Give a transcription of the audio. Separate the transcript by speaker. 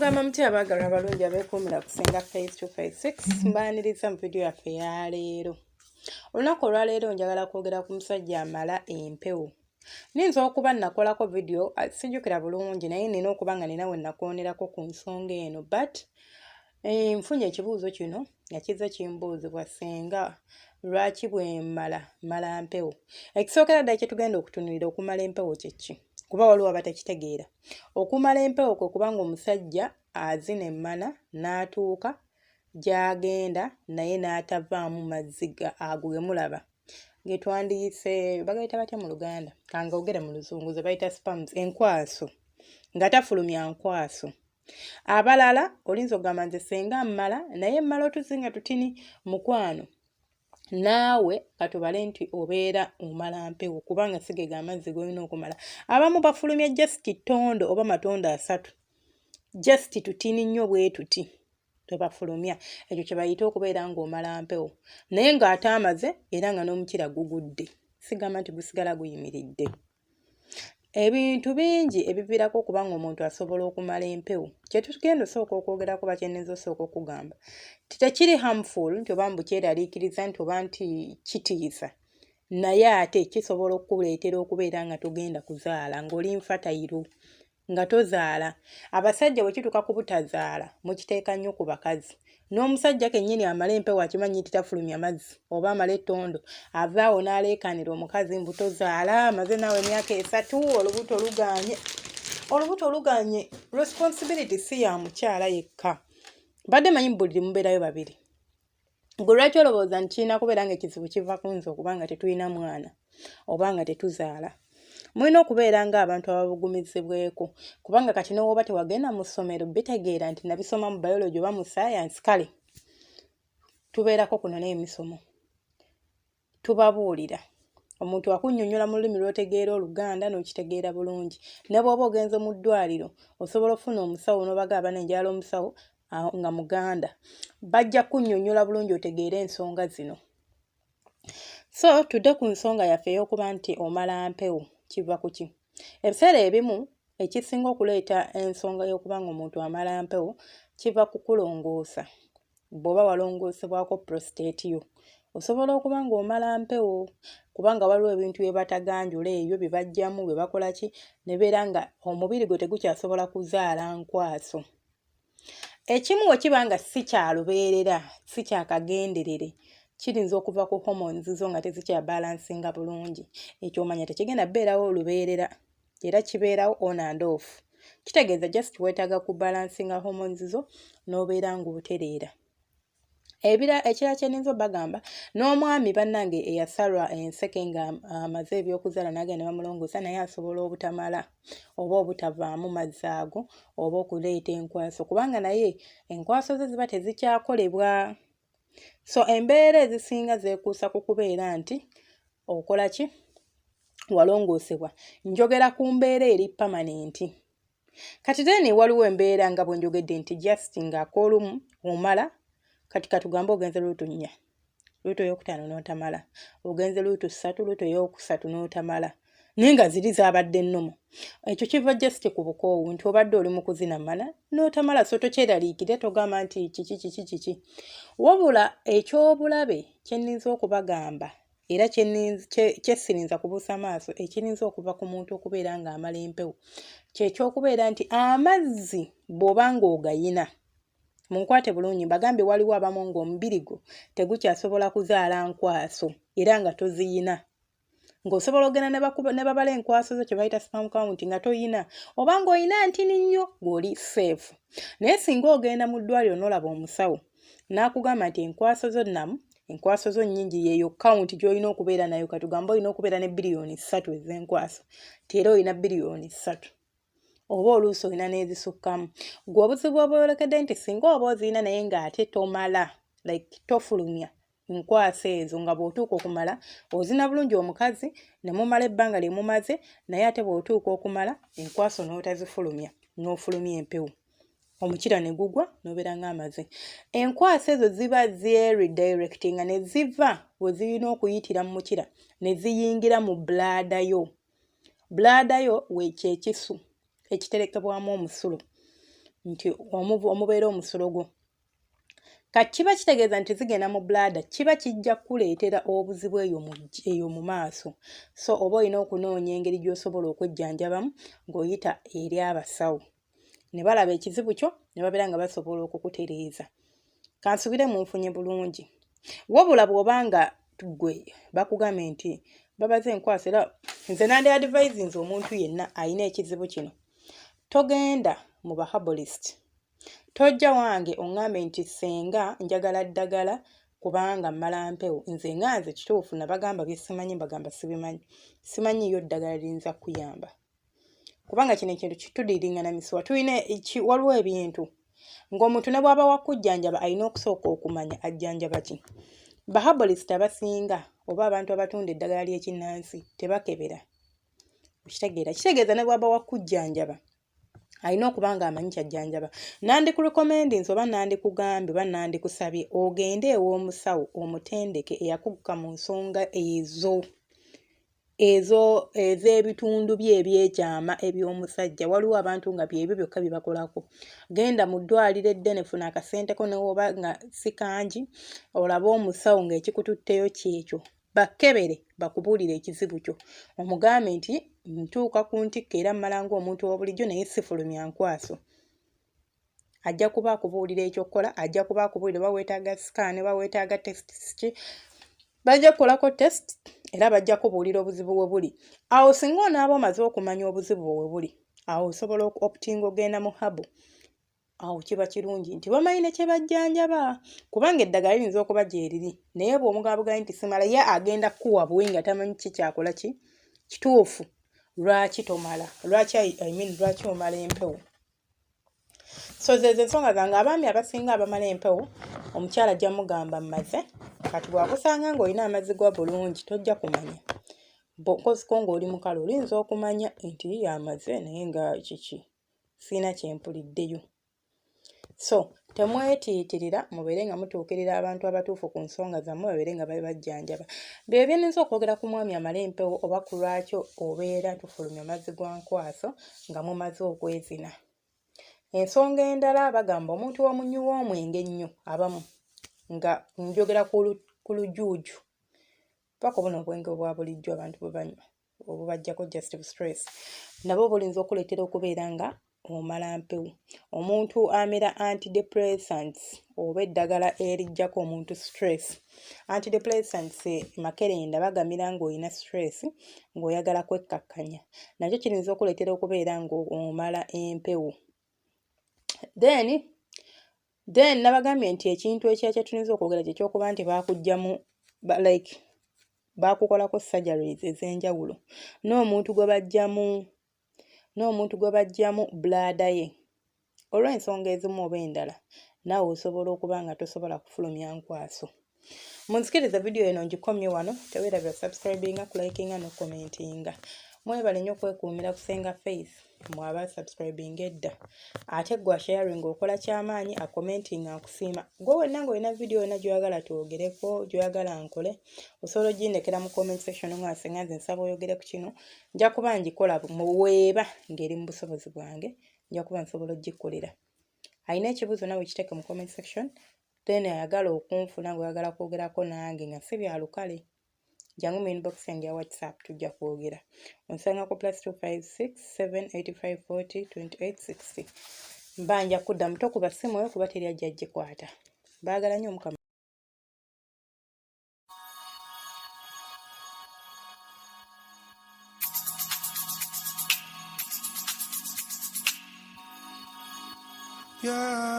Speaker 1: Mugamba mutya abaagalwa abalungi abeekuumira ku Ssenga Face 256? Mbaaniriza mu vidiyo yaffe eya leero. Olunaku olwaleero njagala kwogera ku musajja amala empewo. Nnyinza okuba nnakolako vidiyo, sijjukira bulungi, naye nina okuba nga nina we nakoonerako ku nsonga eno, but nfunye ekibuuzo kino nga kizze kimbuuzibwa: "Ssenga, lwaki bwe mmala mmala mpewo?" Ekisookera ddala kye tugenda okutunuulira, okumala empewo kye ki? Kuba waliwo abatakitegeera. Okumala empewo kwe kubanga omusajja azina emmana n'atuuka gy'agenda naye n'atavaamu mazzi ago ge mulaba ge twandiyise, bagayita batya mu Luganda? Kangoogere mu Luzungu, ze bayita sperms, enkwaso, nga tafulumya nkwaso. Abalala olinza okugamba, "Nze senga mmala, naye mmala otuzzi nga tutini." Mukwano, naawe katubale nti obeera omala mpewo, kubanga si ge amazzi g'olina okumala. Abamu bafulumya just ttondo oba matondo 3, just tutini nnyo bwe tuti tebafulumya. Ekyo kye bayita okubeera ng'omala mpewo, naye ng'ate amaze era nga n'omukira gugudde, sigamba nti gusigala guyimiridde. Ebintu bingi ebiviirako okuba nga omuntu asobola okumala empewo. Kye tugenda osooka okwogerako, ba kyennyinza osooka okugamba nti tekiri harmful, nti oba mbu kyeraliikiriza, nti oba nti kitiisa, naye ate kisobola okukuleetera okubeera nga togenda kuzaala, ng'oli infertile, nga tozaala. Abasajja bwe kituuka ku butazaala, mukiteeka nnyo ku bakazi. N'omusajja kennyini amala empewo akimanyi nti tafulumya mazzi oba amala ettondo, avaawo n'aleekaanira omukazi mbu, "Tozaala, amaze naawe emyaka 3, olubuto lugaanye, olubuto lugaanye." Responsibility si ya mukyala yekka. Mbadde manyi mu buliri mubeerayo babiri. Gwe lwaki olowooza nti kirina kubeera nga ekizibu kiva ku nze okuba nga tetulina mwana oba nga tetuzaala? Mulina okubeera ng'abantu ababugumizibweko, kubanga kati newooba tewagenda mu ssomero bitegeera nti nabisoma mu biology oba mu science. Kale tubeerako kuno n'emisomo, tubabuulira. Omuntu akunnyonnyola mu lulimi lw'otegeera, Oluganda, n'okitegeera bulungi. Ne bw'oba ogenze mu ddwaliro, osobola okufuna omusawo n'obagamba, "Nenjala omusawo nga Muganda." Bajja kunnyonnyola bulungi otegeere ensonga zino. So tudde ku nsonga yaffe ey'okuba nti omala mpewo kiva ku ki? Ebiseera ebimu ekisinga okuleeta ensonga y'okuba nga omuntu amala mpewo kiva ku kulongoosa. Bw'oba walongoosebwako prostate yo, osobola okuba ng'omala mpewo, kubanga waliwo ebintu bye bataganjula ebyo bye baggyamu, bye bakola ki, ne beera nga omubiri gwe tegukyasobola kuzaala nkwaso. Ekimu bwe kiba nga si kya lubeerera, si kyakagenderere, kiyinza okuva ku hormones zo nga tezikyabalansinga bulungi. Ekyo omanya tekigenda bbeerawo olubeerera, era kibeerawo on and off. Kitegeeza just weetaaga kubalansinga hormones zo n'obeera ng'otereera. Ebira ekirala kye nninza obbagamba, n'omwami bannange eyasalwa enseke nga amaze ebyokuzaala n'agenda ne bamulongoosa, naye asobola obutamala oba obutavaamu mazzi ago oba okuleeta enkwaso, kubanga naye enkwaso ze ziba tezikyakolebwa. So embeera ezisinga zeekuusa ku kubeera nti okola ki, walongoosebwa. Njogera ku mbeera eri permanent. Kati then waliwo embeera nga bwe njogedde nti just ng'akoolumu omala. Kati katugambe ogenze luutu 4, luutu eyokutaano n'otamala, ogenze luutu 3, luutu eyokusatu n'otamala, naye nga ziri zaabadde nnomo. Ekyo kiva just ku bukoowu, nti obadde oli mu kuzina mmana n'otamala. So tokyeraliikire, togamba nti kiki kiki kiki. Wabula ekyobulabe kye nninza okubagamba, era kyessirinza kubuusa maaso, ekirinza okuva ku muntu okubeera ng'amala empewo, kyekyokubeera nti amazzi bw'oba ng'ogayina, munkwate bulungi mbagambye, waliwo abamu ng'omubiri gwo tegukyasobola kuzaala nkwaso era nga toziyina, ng'osobola ogenda ne babala enkwaso zo, kye bayita sperm count, nga toyina oba ng'oyina ntini nnyo, ng'oli safe. Naye singa ogenda mu ddwaliro n'olaba omusawo n'akugamba nti enkwaso zo nnamu, enkwaso zo nnyingi, yeeyo count gy'olina okubeera nayo. Katugambe olina okubeera ne 3 billion ez'enkwaso, ti era olina 3 billion oba oluusi olina n'ezisukkamu. Gwe obuzibu obwolekedde nti singa oba ozirina naye ng'ate tomala, like tofulumya nkwaso ezo, nga bw'otuuka okumala ozina bulungi omukazi ne mumala ebbanga lye mumaze, naye ate bw'otuuka okumala enkwaso n'otazifulumya, n'ofulumya empewo, omukira ne gugwa, n'obeera ng'amaze. Enkwaso ezo ziba zeeredirectinga ne ziva we zirina okuyitira mu mukira ne ziyingira mu bladder yo. Bladder yo we kyekisu ekiterekebwamu omusulo. nti omubeera omusulo gwo. Kati kiba kitegeeza nti zigenda mu bladder, kiba kijja kukuleetera obuzibu eyo mu maaso. So oba olina okunoonya engeri gy'osobola okwejjanjabamu ng'oyita eri abasawo ne balaba ekizibu kyo ne babeera nga basobola okukutereeza. Kansubire munfunye bulungi. Wabula bw'oba nga ggwe bakugambye nti babaze enkwasa, era nze nandi advisinze omuntu yenna alina ekizibu kino, togenda mu ba herbalist. Tojja wange oŋŋambe nti ssenga njagala ddagala kubanga mmala mpewo. Nze nga nze kituufu nabagamba bye simanyi, mbagamba sibimanyi. Simanyiiyo ddagala liyinza kukuyamba. Kubanga kino ekintu kitudiringana misuwa. Tulina waliwo ebintu ng'omuntu ne bw'aba wa kujjanjaba alina okusooka okumanya ajjanjaba ki. Ba herbalist abasinga oba abantu abatunda eddagala ly'ekinnansi tebakebera. Okitegeera? Kitegeeza ne bw'aba wa kujjanjaba alina okuba ng'amanyi ky'ajjanjaba. Nandikurecommendinze oba nandikugambye oba nandikusabye ogende ew'omusawo omutendeke eyakuguka mu nsonga ezo ez'ebitundu bye ebyekyama eby'omusajja. Waliwo abantu nga byebyo byokka bye bakolako. Genda mu ddwaliro eddene, funa akasente ko ne bw'oba nga si kangi, olabe omusawo ng'ekikututteyo kyekyo. Bakkebere bakubuulire ekizibu kyo. Omugambe nti ntuuka ku ntikko era mmala ng'omuntu wa bulijjo naye sifulumya nkwaso. Ajja kuba akubuulira ekyokukola, ajja kuba akubuulira oba weetaaga scan oba weetaaga test ki. Bajja kukolako test era bajja kubuulira obuzibu we buli. Awo singa onaaba omaze okumanya obuzibu bwo we buli, awo osobola oku optinga ogenda mu herbal. Awo kiba kirungi nti bamanyi ne kye bajjanjaba, kubanga eddagala liyinza okuba gyeriri naye bw'omugamba bugambi nti simala, ye agenda kukuwa buwi nga tamanyi ki kyakola ki kituufu. Lwaki tomala? Lwaki, I mean, lwaki omala empewo? So zezo ensonga zange. Abaami abasinga abamala empewo, omukyala ajja mugamba mmaze. Kati bw'akusanga ng'olina amazzi gwa bulungi tojja kumanya. Koziko ng'oli mukalu oluyinza okumanya nti yamaze naye nga kiki sirina kye mpuliddeyo. So temwetiitirira, mubeere nga mutuukirira abantu abatuufu ku nsonga zammwe, babeere nga babajjanjaba. Bye bye nnyinza okwogera ku mwami amala empewo oba ku lwaki obeera tufulumya mazzi gwa nkwaso nga mumaze okwezina. Ensonga endala bagamba omuntu omunywi w'omwenge ennyo, abamu nga njogera ku lujuuju, paka obuno obwenge obwa bulijjo abantu bwe banywa obubaggyako just stress, nabwo bulinza okuleetera okubeera nga omala mpewo. Omuntu amira antidepressants oba eddagala eriggyako omuntu stress, antidepressants makerenda bagamira ng'olina stress ng'oyagala kwekkakkanya, nakyo kiyinza okuleetera okubeera ng'omala empewo. Then nabagambye nti ekintu ekirala kye tuyinza okwogera kye ky'okuba nti baakuggyamu like baakukolako surgeries ez'enjawulo, n'omuntu gwe baggyamu bladder ye olw'ensonga ezimu oba endala, naawe osobola okuba nga tosobola kufulumya nkwaso. Munzikirize vidiyo eno ngikomye wano. Teweerabira subscribinga, kulikinga n'okucommentinga. Mwebale nnyo okwekuumira ku Ssenga Faith mwaba subscribinga edda, ate gwe asharinga okola kyamaanyi, acommentinga nkusiima. Gwe wenna ng'olina vidiyo yonna gy'oyagala twogereko, gy'oyagala nkole, osobola ogindekera mu comment section nga Ssenga nze nsaba oyogere ku kino, nja kuba ngikola weeba ng'eri mu busobozi bwange, nja kuba nsobola ogikolera. Alina ekibuuzo nawe kiteeke mu comment section. Then ayagala okunfuna ng'oyagala kwogerako nange nga si bya lukale, jangu mu inbox yange ya WhatsApp tujja kwogera. Onsanga ku +256 785 40 28 60. Mba nja kuddamu. Tokuba ssimu eyo kuba teri ajja gikwata. Baagala nnyo Omukama.
Speaker 2: Yeah.